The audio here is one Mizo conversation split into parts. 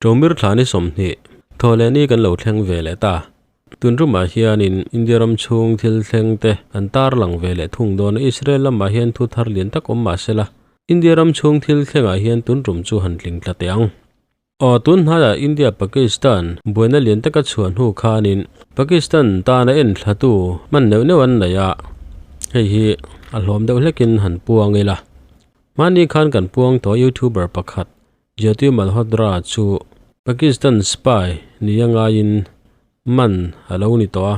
Ṭomir thla ni 20, Thawhlehni kan lo thleng ve leh ta. Tun rumah hianin India ram chhung thil thleng te kan tarlang ve leh thung dawn a, Israel lamah hian thu thar lian tak awm mah sela, India ram chhung thil thlengah hian tun tum chu han tling tla teh ang. Aw, tun hnaiah India Pakistan buaina lian taka chhuah hnu khanin Pakistan tana en thlatu hman neuh neuh an nei a, hei hi a hlawm deuh hlekin han puang ila. Hmani khan kan puang tawh YouTuber pakhat Jyoti Malhotra chu Pakistan spy nia ngaiin man a lo ni tawh a.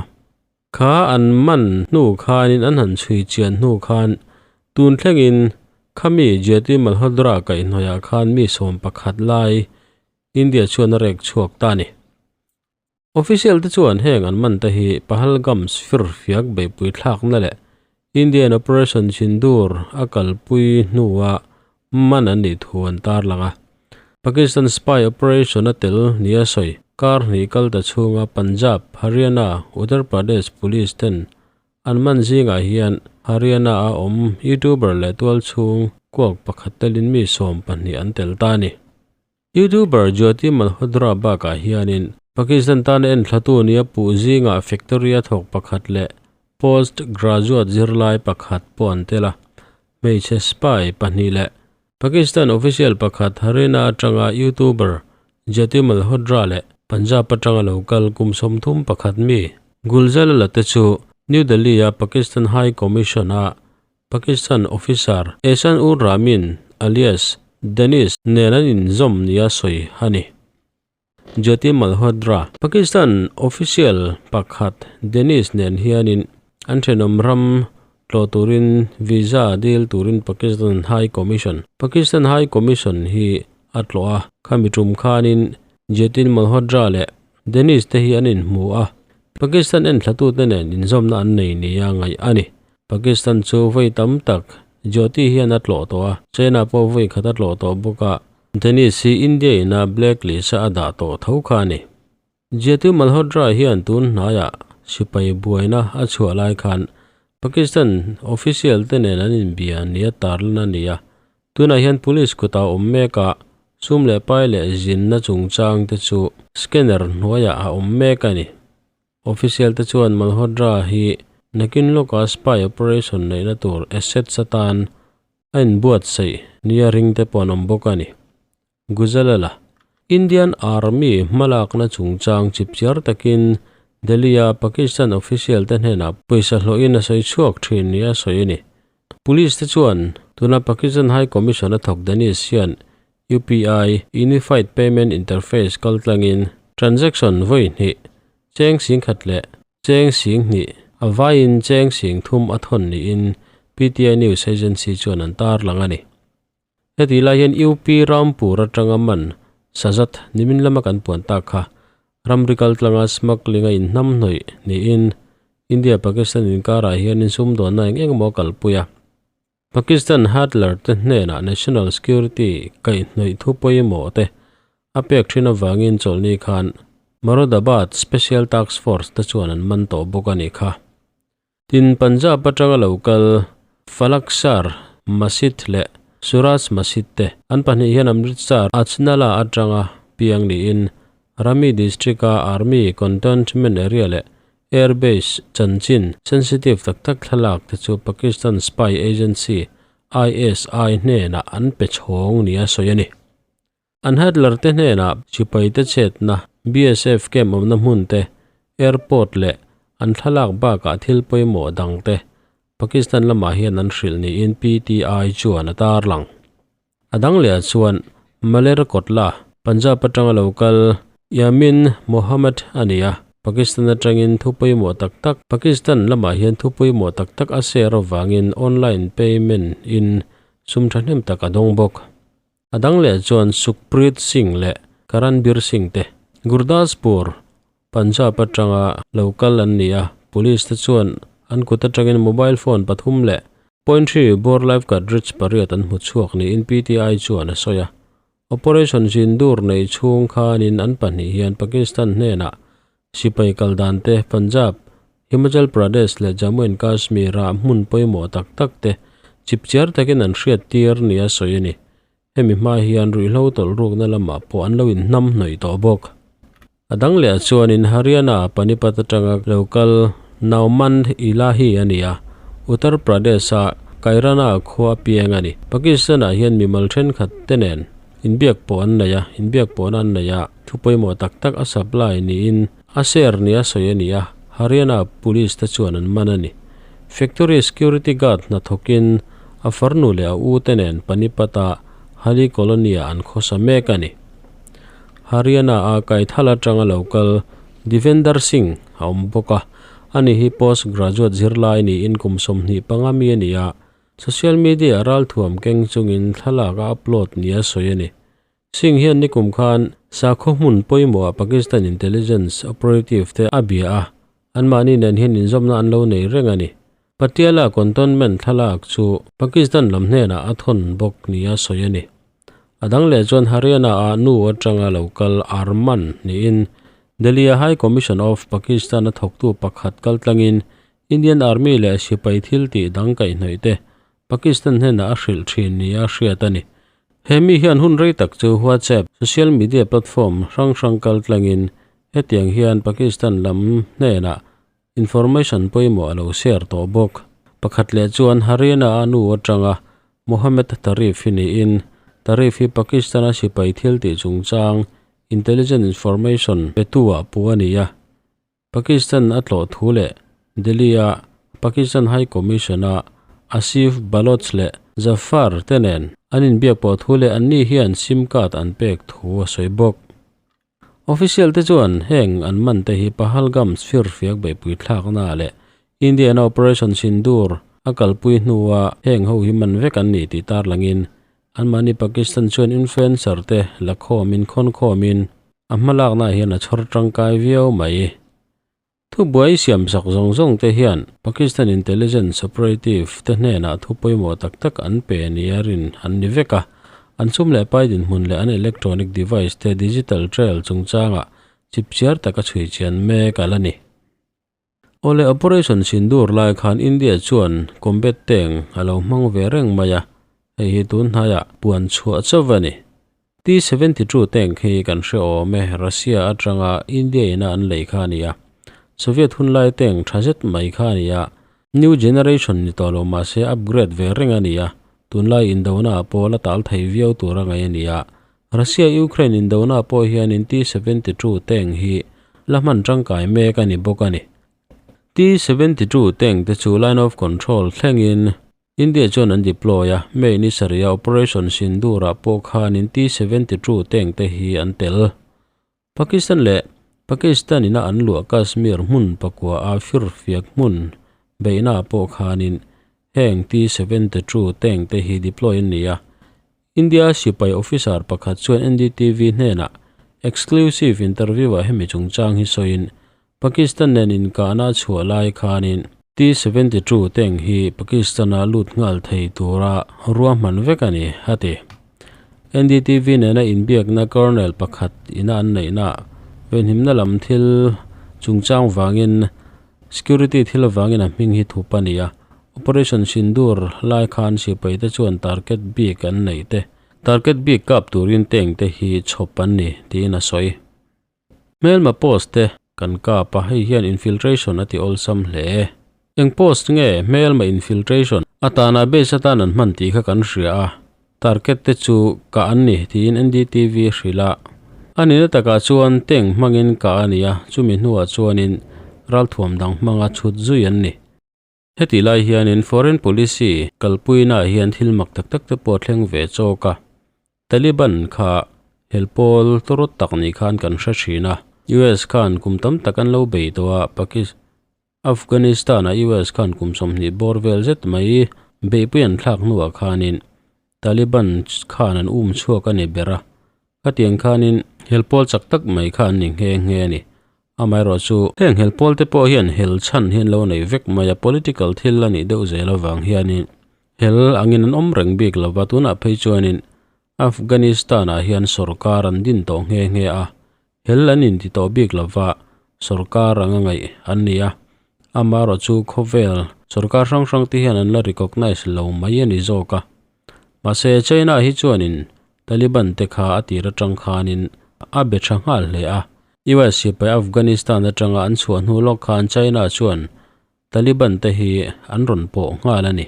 Kha an man hnu khanin an han chhui chian hnu khan tun thlengin khami Jyoti Malhotra kaihhnawihah khan mi 11 lai India chuan a rek chhuak ta a ni. Official te chuan heng an man te hi Pahalgam firfiak beihpui thlakna leh Indian Operation Sindoor a kalpui hnua man an nih thu an tarlang a. Pakistan spy operation a tel nia sawi kar hnih kal ta chhunga Punjab, Haryana, Uttar Pradesh police ten an man zingah hian Haryana a awm YouTuber leh tual chhung kuak pakhat telin mi 12 an tel ta a ni. YouTuber Jyoti Malhotra bakah hianin Pakistan tan en thlatu nia puh zingah factory a thawk pakhat leh post graduate zirlai pakhat pawh an tel a. Hmeichhe spy pahnih leh Pakistan official pakhat Haryana atanga YouTuber Jyoti Malhotra leh Punjab atanga local kum 31 mi Gulzar Lala te chu New Delhi a Pakistan High Commission a Pakistan officer Ehsan Ur Rahman alias Danish nen an inzawm nia sawi a ni. Jyoti Malhotra, Pakistan official pakhat Danish nen hianin an thenawm ram tlawh turin visa dil turin Pakistan High Commission, Pakistan High Commission hi a tlawh a. Khami tum khanin Jyoti Malhotra leh Danish te hi an inhmu a, Pakistan en thlatute nen inzawmna an nei nia ngaih a ni. Pakistan chu vawi tam tak Jyoti hian a tlawh tawh a, China pawh vawi khat a tlawh tawh bawk a, Danish hi India ina blacklist a dah tawh tho kha a ni. Jyoti Malhotra hian tun hnaiah sipai buaina a chhuah lai khan Pakistan official te nen an inbia nia tarlan a ni a, tunah hian police kutah awm mek a, sum leh pai leh zinna chungchang te chu scanner hnuaiah a awm mek a ni. Official te chuan Malhotra hi nakin lawka spy operation neihna tur assets atan a inbuatsaih nia ring te pawh an awm bawk a ni. Gujalala, Indian Army hmalakna chungchang chipchiar takin Delhi-a Pakistan official te hnenah pawisa hlawhin a sawi chhuak thin nia sawi a ni. Police te chuan tuna Pakistan High Commission a thawk Danish hian UPI, Unified Payment Interface, kaltlangin transaction vawi hnih, cheng 10,000 leh cheng 2,000, a vaiin cheng 3,000 a thawn niin PTI News Agency chuan an tarlang a ni. Heti lai hian UP Rampur atanga man Sajat nimin lama kan puan tak kha ramri kaltlanga smuggling a inhnam hnawih niin India Pakistan inkarah hianin sumdawnna eng eng emaw a kalpui a. Pakistan Hurdler te hnenah national security kaihhnawih thu pawimawh te a pek thin avangin chawlhni khan Moradabad Special Task Force te chuan an man tawh bawk a ni kha. Tin, Punjab atanga lo kal Falaksar Masjid leh Suraj Masjid te an pahnih hian Amritsar Ajnala atanga piang niin Rami district-a Army Cantonment area leh Air base chanchin sensitive tak tak thlalak te chu Pakistan spy agency ISI hnenah an pe chhawng nia sawi a ni. An handler te hnenah sipai te chetna, BSF camp awmna hmun te, airport leh an thlalak bakah thil pawimawh dang te Pakistan lamah hian an hrilh niin PTI chuan a tarlang. A dang lehah chuan Malerkotla, Punjab atanga lo kal Yamin Mohammad a ni a, Pakistan atangin thu pawimawh tak tak Pakistan lamah hian thu pawimawh tak tak a share avangin online payment in sum thahnem tak a dawng bawk. A dang leh chuan Sukhpreet Singh leh Karanbir Singh te Gurdaspur, Punjab atanga lo kal an ni a, police te chuan an kut atangin mobile phone pathum leh 0.3 bore live cartridge pariat an hmu chhuak niin PTI chuan a sawi a. Operation Sindoor nei chhung khanin an pahnih hian Pakistan hnenah sipai kal dan te Punjab, Himachal Pradesh leh Jammu and Kashmir-a hmun pawimawh tak tak te chipchiar takin an hriat tir nia sawi a ni. Hemi hma hian ruihhlo tawlh rukna lamah pawh an lo inhnam hnawih tawh bawk. A dang leh chuanin Haryana Panipat atanga lo kal Nauman Ilahi a ni a, Uttar Pradesh-a Kairana khua piang a ni. Pakistan-ah hian mimal thenkhat te nen inbiak pawh an nei a, inbiak pawhna an nei a, thu pawimawh tak tak a supply niin a share nia sawi a ni a, Haryana Police te chuan an man a ni. Factory security guard hna thawkin a farnu leh a u te nen Panipat-a Hali Colony-ah an khawsa mek a ni. Haryana-a Kaithal atanga lo kal Devender Singh a awm bawk a, ani hi post graduate zirlai niin kum 25 mi a ni a, social media-ah ralthuam keng chungin thlalak a upload nia sawi a ni. Singh hian nikum khan sakhaw hmun pawimawhah Pakistan intelligence operative te a bia a, anmahni nen hian inzawmna an lo nei reng a ni. Patiala cantonment thlalak chu Pakistan lam hnenah a thawn bawk nia sawi a ni. A dang leh chuan Haryana-a nu atanga lo kal Arman niin Delhi-a High Commission of Pakistan a thawktu pakhat kaltlangin Indian Army leh sipai thil tih dang kaihhnawih te Pakistan hnenah a hrilh thin nia hriat a ni. He mi hian hun rei tak chu WhatsApp, social media platform, hrang hrang kal tlangin hetiang hian Pakistan lam hnenah information pawimawh a lo share tawh bawk. Pakhat leh chuan Haryana-a nu atanga Mohammed Tarif hi niin, Tarif hi Pakistan-a sipai thil tih chungchang intelligence information petu-ah puh a ni a. Pakistan a tlawh thu leh Delhi-a Pakistan High Commission-a Asif Baloch leh Zafar te nen an inbiak pawh thu leh anni hian sim card an pek thu a sawi bawk. Official te chuan heng an man te hi Pahalgam firfiak beihpui thlakna leh Indian-a Operation Sindoor a kalpui hnua heng ho hi man vek an ni tih tarlangin anmahni Pakistan chuan influencer te la khawmin khawn khawmin A hmalakna hian a chhawr tangkai viau mai. Thubuai siamsak zawng zawng te hian Pakistan intelligence operative te hnenah thu pawimawh tak tak an pe nia rin an ni vek a. An sum leh pai dinhmun leh an electronic device te digital trail chungchangah chipchiar taka chhui chian mek a la ni. Awle Operation Sindoor lai khan India chuan combat tank a lo hmang ve reng mai a, hei hi tun hnaiah puan chhuah chauh a ni. T-72 tank hi kan hre awm e, Russia atanga India ina an lei kha a ni a, Soviet hun lai tank tha zet mai kha a ni a, new generation ni tawh lo mahse upgrade ve reng a ni a, tunlai indona ah pawh la tal thei viau tur a ngaih a ni a, Russia-Ukraine indona pawh hianin T-72 tank hi la hman tangkai mek a ni bawk a ni. T-72 tank te chu line of control thlengin India chuan an deploy a, May ni sarih a Operation Sindoor-ah pawh khanin T-72 tank te hi an tel. Pakistan leh Pakistan ina an luah Kashmir hmun pakua a firfiak hmun beihna pawh khanin heng T-72 tank te hi deploy an ni a. India sipai officer pakhat chuan NDTV hnenah exclusive interview-ah hemi chungchang hi sawiin, Pakistan nen inkahna a chhuah lai khanin T-72 tank hi Pakistan-a lut nghal thei tura ruahman vek a ni, a ti. NDTV nena inbiakna colonel pakhat ina an neihnaah venhimna lam thil chungchang vangin Security thil avangin a hming hi thup a ni a, Operation Sindoor lai khan sipai te chuan target bik an neih te, target bik kap turin tank te hi chhawp an ni tiin a sawi. Hmelma post te kan kap a, hei hian infiltration a ti awlsam hle. Eng post nge hmelma infiltration atana base atan an hman tih kha kan hria a, target te chu kah an ni tiin NDTV a hrilh a. A nihna takah chuan tank hmangin kah a ni a, chumi hnuah chuanin ralthuam dang hmanga chhut zui an ni. Hetih lai hianin foreign policy kalpuinaah hian thil mak tak tak te pawh a thleng ve chawk a. Taliban kha helpawl tawrawt tak nih khan kan hre thin a, US khan kum tam tak an lo bei tawh a, Pakistan. Afghanistan-a US khan kum 20 bawr vel zet mai beihpui an thlak hnuah khanin Taliban khan an um chhuak a ni ber a, khatiang khanin helpawl chak tak mai kha an ni nghe nghe a ni. Amaherawh chu heng helpawl te pawh hian hel chhan hi an lo nei vek mai a, political thil a nih deuh zel avang hianin hel angin an awm reng bik lo va, tunah phei chuanin Afghanistan-ah hian sorkar an din tawh nghe nghe a, Hel an inti tawh bik lova sorkar anga ngaih an ni a, amaherawh chu khawvel sorkar hrang hrang te hian an la recognise lo mai a ni zawk a. Mahse China hi chuanin Taliban te kha a tir atang khanin a be tha nghal hle a. US sipai Afghanistan atanga an chhuah hnu lawk khan China chuan Taliban te hi an rawn pawh nghal a ni.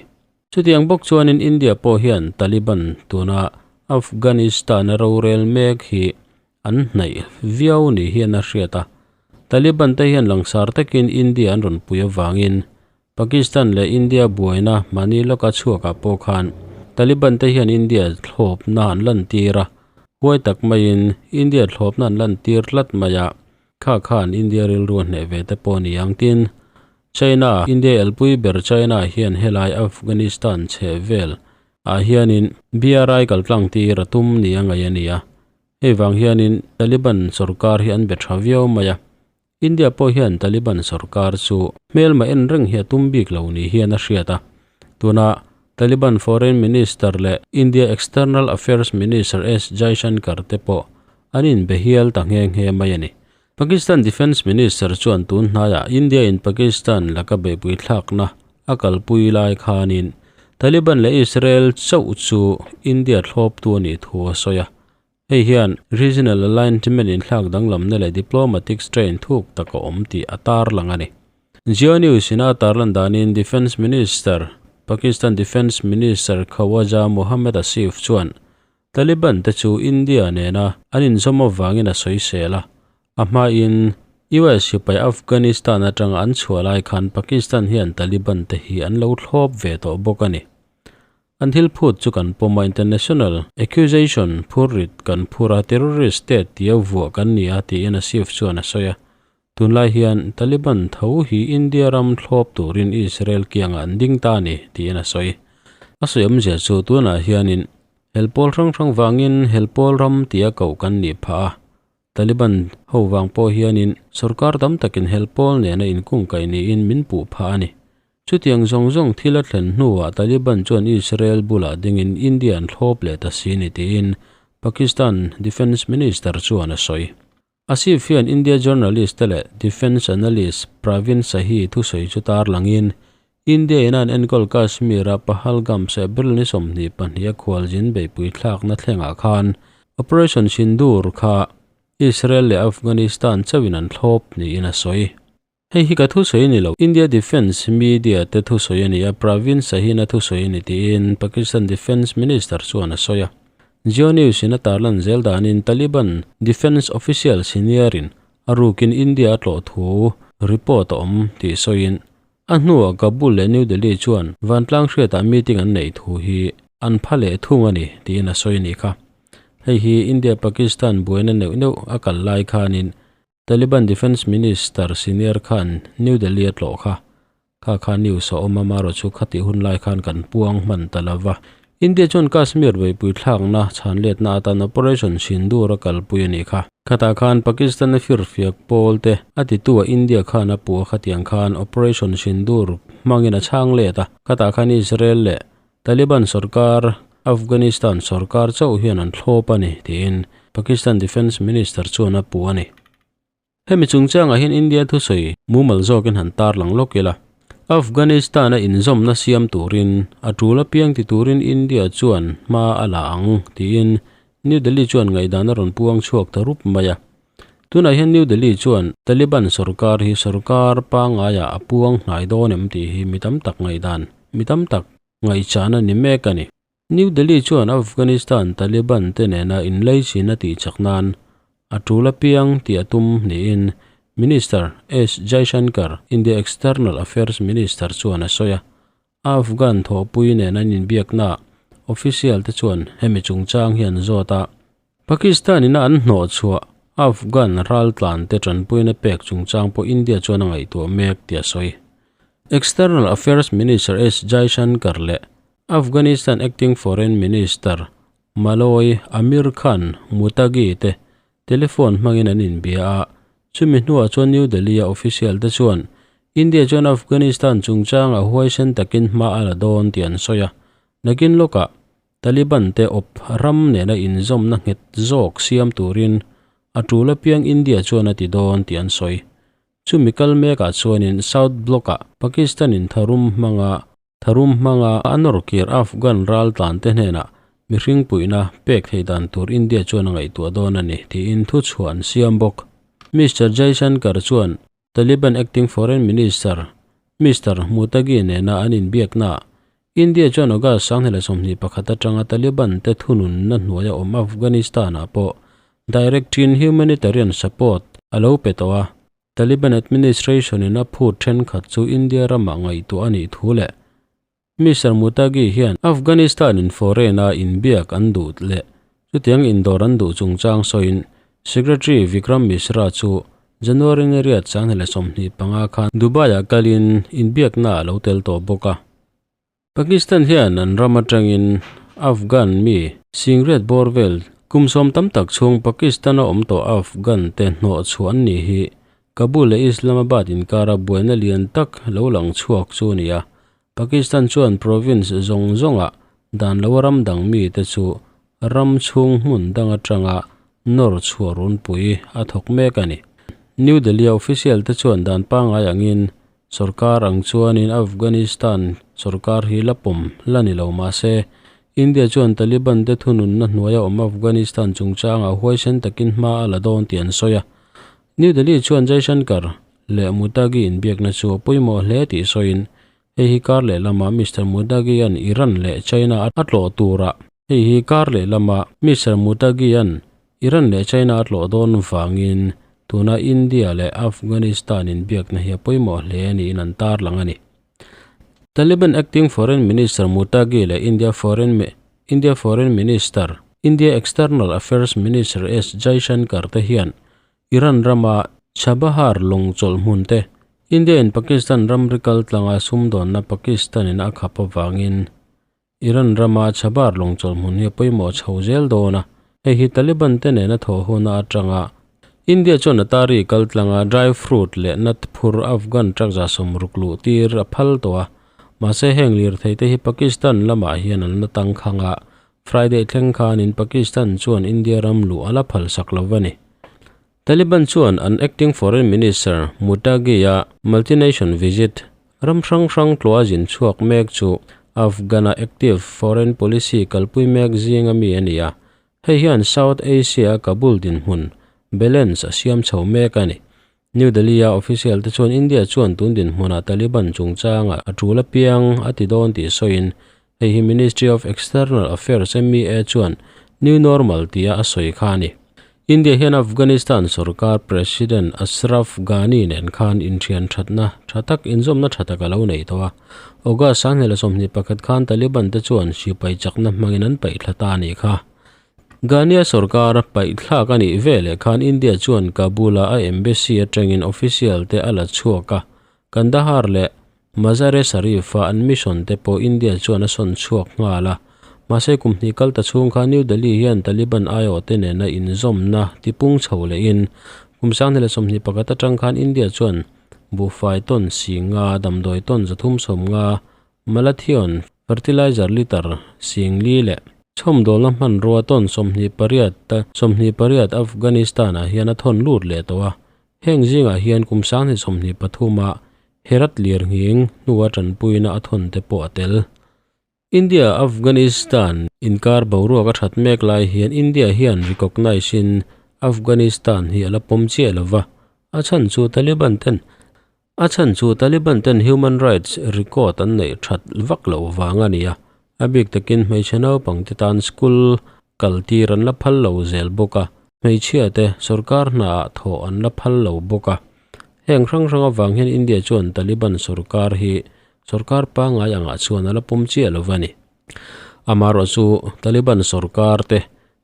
Chutiang bawk chuanin India pawh hian Taliban tuna Afghanistan a rorel mek hi an hnaih viau ni hian a hriat a. Taliban te hian langsar takin India an rawn pui avangin Pakistan leh India buaina mahni lawka chhuakah pawh khan Taliban te hian India thlawpna an lantir a, huai tak maiin India thlawpna an lantir tlat mai a, kha khan India rilru a hneh ve te pawh a ni ang. Tin, China, India elpui ber China hian helai Afghanistan chheh vel ah hianin BRI kaltlang tir a tum ni a ngaih a ni a, hei vang hianin Taliban sorkar hi an be tha viau mai a. India pawh hian Taliban sorkar chu hmelma en reng hi a tum bik lo ni hian a hriat a. Tuna Taliban Foreign Minister leh India External Affairs Minister S Jaishankar te pawh an inbe hial ta nghe nghe mai a ni. Pakistan Defence Minister chuan tun hnaiah India in Pakistan laka beihpui thlakna a kalpui lai khanin Taliban leh Israel chauh chu India thlawptu a nih thu a sawi a. Hei hian regional alignment inthlak danglamna leh diplomatic strain thuk tak a awm tih a tarlang a ni. Geo News in a tarlan danin Defence Minister, Pakistan Defence Minister Khawaja Muhammad Asif chuan Taliban te chu India nena an inzawm avangin a sawisel a, a hmain US sipai Afghanistan atanga an chhuah lai khan Pakistan hian Taliban te hi an lo thlawp ve tawh bawk a ni. An thil phut chu kan pawm a, international accusation phurrit kan phur a, terrorist state tia vuah kan ni a, tiin Asif chuan a sawi a. Tunlai hian Taliban tho hi India ram thlawp turin Israel kiangah an ding ta a ni, tiin a sawi. A sawi awmzia chu tunah hianin helpawl hrang hrang vangin helpawl ram tia koh kan nih phah a, Taliban ho vang pawh hianin sorkar tam takin helpawl nena inkungkaih niin min puh phah a ni. Chutiang zawng zawng thil a thlen hnuah Taliban chuan Israel bulah dingin India an thlawp leh ta si ni tiin Pakistan Defence Minister chuan a sawi. Asif hian India journalist te leh defence analyst Pravin Sahi thusawi chu tarlangin India in an enkawl Kashmir-a Pahalgam sehbel ni 22 a khualzin beihpui thlakna thlengah khan Operation Sindoor kha Israel leh Afghanistan chauhin an thlawp niin a sawi. Hei hi ka thusawi a ni lo, India Defence Media te thusawi a ni a, Pravin Sahin a thusawi a ni tiin Pakistan Defence Minister chuan a sawi a. Geo News in a tarlan zel danin Taliban Defence Official senior-in a rukin India a tlawh thu report a awm tih sawiin A hnuah Kabul leh New Delhi chuan vantlang hriatah meeting an neih thu hi an pha leh thung a ni tiin a sawi a nih kha. Hei hi India-Pakistan buaina neuh neuh a kal lai khanin Taliban Defence Minister senior khan New Delhi a tlawh kha. Kha kha news a awm a, marawh chu khatih hun lai khan kan puang hman ta lo va. India chuan Kashmir beihpui thlakna chhanletna atan Operation Sindoor a kalpui a nih kha. Khatah khan Pakistan-a firfiak pawl te a titu a India khan a puh a khatiang khan Operation Sindoor hmangin a chhang let a. Khatah khan Israel leh Taliban sorkar, Afghanistan sorkar chauh hian an thlawp a ni tiin Pakistan Defence Minister chuan a puh a ni. Hemi chungchangah hian India thusawi mumal zawkin han tarlang lawk ila, Afghanistan-a inzawmna siam turin a tul apiang ti turin India chuan hma a la ang tiin New Delhi chuan ngaihdan a rawn puang chhuak ta rup mai a. Tunah hian New Delhi chuan Taliban sorkar hi sorkar pangaiah a puang hnai dawn em tih hi mi tam tak ngaihdan mi tam tak ngaihchahna ni mek a ni. New Delhi chuan Afghanistan Taliban te nena inlaichin a tihchak nan a tul apiang tih a tum niin Minister S Jaishankar, India External Affairs Minister chuan a sawi a. Afghan thawhpui nen an inbiaknaah official te chuan hemi chungchang hi an zawt a. Pakistan ina an hnawhchhuah Afghan raltlan te tanpuina pek chungchang pawh India chuan a ngaihtuah mek tih a sawi. External Affairs Minister S Jaishankar leh Afghanistan Acting Foreign Minister Maloi Amir Khan Muttaqi te telephone hmangin an inbia a, chumi hnuah chuan New Delhi-a official te chuan India chuan Afghanistan chungchangah huaisen takin hma a la dawn tih an sawi a, nakin lawkah Taliban te awp ram nena inzawmna nghet zawk siam turin a tul apiang India chuan a ti dawn tih an sawi. Chumi kal mekah chuanin South Block-ah Pakistan-in tharum hmanga Tharum hmanga a nawr kir Afghan raltlan te hnenah mihring puihna pek theih dan tur India chuan a ngaihtuah dawn a ni, tiin thuchhuah an siam bawk. Mister Jaishankar chuan Taliban Acting Foreign Minister Mister Muttaqi nena an inbiaknaah India chuan August 2021 atanga Taliban te thununna hnuaia awm Afghanistan-ah pawh direct in humanitarian support a lo pe tawh a. Taliban administration in a phut thenkhat chu India ramah ngaihtuah a nih thu leh Mister Muttaqi hian Afghanistan in foreign a inbiak an duh leh chutiang indawr an duh chungchang sawiin Secretary Vikram Misra chu January ni riat 2025 khan Dubai-ah kalin inbiakna a lo tel tawh bawk a. Pakistan hian an ram atangin Afghan mi singriat bawr vel kum sawm tam tak chhung Pakistan-a awm tawh Afghan te hnawh chhuah an nih hi Kabul leh Islamabad inkara buaina lian tak lo lang chhuak chu a ni a. Pakistan chuan province zawng zawngah dan loa ram dang mite chu ram chhung hmun dang atanga nawr chhuah runpui a thawk mek a ni. New Delhi-a official te chuan dan pangngai angin sorkar ang chuanin Afghanistan sorkar hi la pawm la ni lo mah se, India chuan Taliban te thununna hnuaia awm Afghanistan chungchangah huaisen takin hma a la dawn tih an sawi a. New Delhi chuan Jaishankar leh Muttaqi inbiakna chu a pawimawh hle tih sawiin hei hi kar lehlamah Mister Muttaqi-a'n Iran leh China a tlawh turah hei hi kar lehlamah Mister Muttaqi-a'n Iran leh China a tlawh dawn vangin tuna India leh Afghanistan inbiakna hi a pawimawh hle niin an tarlang a ni. Taliban acting Foreign Minister Muttaqi leh India Foreign India Foreign Minister India External Affairs Minister S Jaishankar te hian Iran rama Chabahar lawng chawlh hmun te India in Pakistan ramri kal tlanga sumdawnna Pakistan in a khap avangin Iran rama Chabahar lawng chawlh hmun hi a pawimawh chho zel dawn a, hei hi Taliban te nena thawh huna atanga India chuan a tari kal tlanga dry fruit leh nut phur Afghan truck 60 luh tir a phal tawh a, mahse heng lirthei te hi Pakistan lamah hian an la tangkhang a, Friday thleng khanin Pakistan chuan India ram luh a la phalsak lo a ni. Taliban chuan an acting foreign minister Muttaqi-a multination visit ram hrang hrang tlawha zin chhuak mek chu Afghan-a active foreign policy kalpui mek zinga mi a ni a, hei hian South Asia-a Kabul dinhmun balance a siam chho mek a ni. New Delhi-a official te chuan India chuan tun dinhmunah Taliban chungchangah a tul apiang a ti dawn tih sawiin hei hi Ministry of External Affairs, MEA, chuan new normal tia a sawi kha a ni. India hian Afghanistan sorkar President Ashraf Ghani nen khan inthian thatna tha tak inzawmna tha tak a lo nei tawh a. August 2021 khan Taliban te chuan sipai chakna hmangin an paih thla ta a nih kha. Ghania sorkar paihthlak a nih veleh khan India chuan Kabul-a a embassy atangin official te a la chhuak a, Kandahar leh Mazar-e Sharif-a an mission te pawh India chuan a sawn chhuak nghal a. Mahse kum hnih kal ta chhung khan New Delhi hian Taliban aiawh te nena inzawmna tipung chho lehin kum 2021 atang khan India chuan buhfai tawn si nga, damdawi tawn 350, Malathion fertilizer litre 4000 leh chhawmdawlna hmanrua tawn 28 28 Afghanistan-ah hian a thawn lut leh tawh a. Heng zingah hian kum 2023-ah Herat lir nghing hnua tanpuina a thawn te pawh a tel. India Afghanistan inkar boruak a that mek lai hian India hian recognise in Afghanistan hi a la pawm chiah lova, a chhan chu Taliban ten A chhan chu Taliban ten human rights record an neih that vak loh vang a ni a, a bik takin hmeichhe naupang te tan school kal tir an la phal lo zel bawk a, hmeichhia te sorkar hnaah thawh an la phal lo bawk a. Heng hrang hrang avang hian India chuan Taliban sorkar hi sorkar pangngai angah chuan a la pawm chiah lo va ni. Amaherawhchu chu Taliban sorkar te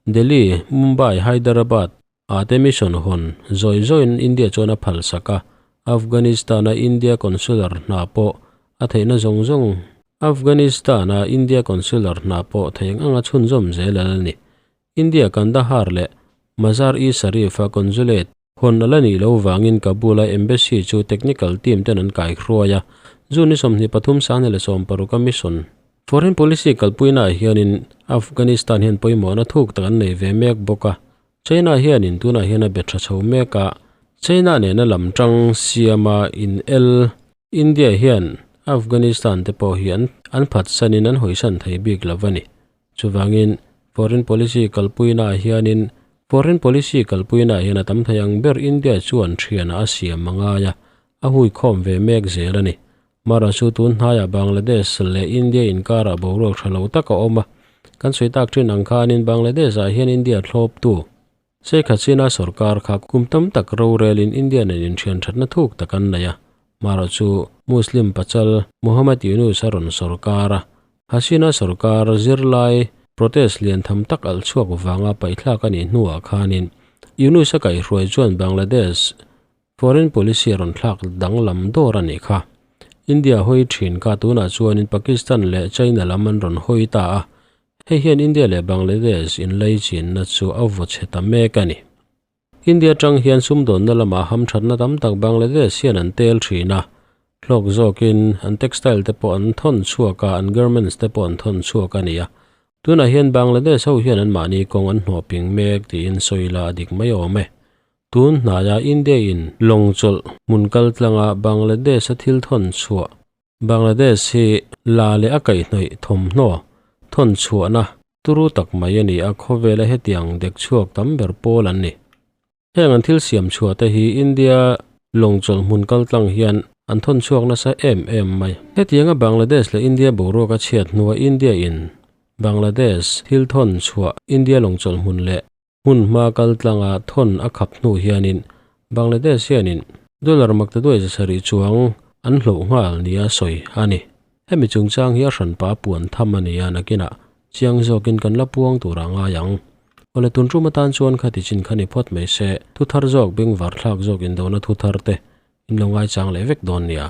Delhi, Mumbai, Hyderabad, A te mission hawn zawi zawiin India chuan a phal sak a, Afghanistan-a India consular hna pawh a theihna zawng zawng Afghanistan-a India consular hna pawh theih anga chhunzawm zel a la ni. India Kandahar leh Mazar-i-Sharif-a consulate hawn a la nih loh vangin Kabul-a embassy chu technical team ten an kaihruai a, June ni 23 2016 a mission Foreign policy kalpuinaah hianin Afghanistan hian pawimawhna thuk tak an nei ve mek bawk a, China hianin tunah hian a be tha chho mek a, China nena lam tang siama in el India hian Afghanistan te pawh hi an an phatsanin an hawisan thei bik lo a ni. Chuvangin. Foreign policy kalpuina ah hianin Foreign policy kalpuina ah hian a tam thei ang ber India chuan thianah a siam a ngai a, a hui khawm ve mek zel a ni. Mara chu tun hnaiah Bangladesh leh India inkarah boruak tha lo tak a awm a, kan sawi tak thin ang khanin Bangladesh ah hian India thlawptu Sheikh Hasina sorkar kha kum tam tak rorelin India nen inthian thatna thuk tak an nei a, Mara chu Muslim pachal Muhammad Yunus a rawn sorkar a, Hasina sorkar zirlai protest lian tham tak alh chhuak vanga paihthlak a nih hnuah khanin Yunus a kaihhruai chuan Bangladesh Foreign policy a rawn thlak danglam dawr a nih kha. India hawi thin kha tunah chuanin Pakistan leh China lam an rawn hawi ta a, hei hian India leh Bangladesh inlaichinna chu a vaw chhe ta mek a ni. India atang hian sumdawnna lamah hamthatna tam tak Bangladesh hian an tel thin a, hlawk zawkin an textile te pawh an thawn chhuak a, an garments te pawh an thawn chhuak a ni a. Tunah hian Bangladesh ho hian anmahni kawng an hnawhping mek tiin sawi la a dik mai awm e. Tun hnaia India in lawng chawlh hmun kal tlanga Bangladesh a thil thawn chhuah Bangladesh hi la leh a kaihhnawih thawmhnaw thawn chhuahna turu tak mai a ni a, khawvela hetiang dek chhuak tam ber pawl an ni. Heng an thil siam chhuah te hi India lawng chawlh hmun kal tlang hian an thawn chhuak nasa em em mai. Hetianga Bangladesh leh India boruak a chhiat hnua India in Bangladesh thil thawn chhuah India lawng chawlh hmun leh Hmun hma kal tlanga thawn a khap hnu hianin Bangladesh hianin dollar makta duai zasarih chuang an hloh nghal nia sawi a ni. Hemi chungchang hi a hranpa puan tham a ni a, nakinah chiang zawkin kan la puang turah ngai ang. Awle tun tum atan chuan khati chin kha ni phawt mai se, thu thar zawk bengvar thlak zawk indona thu thar te in lo ngaichang leh vek dawn nia.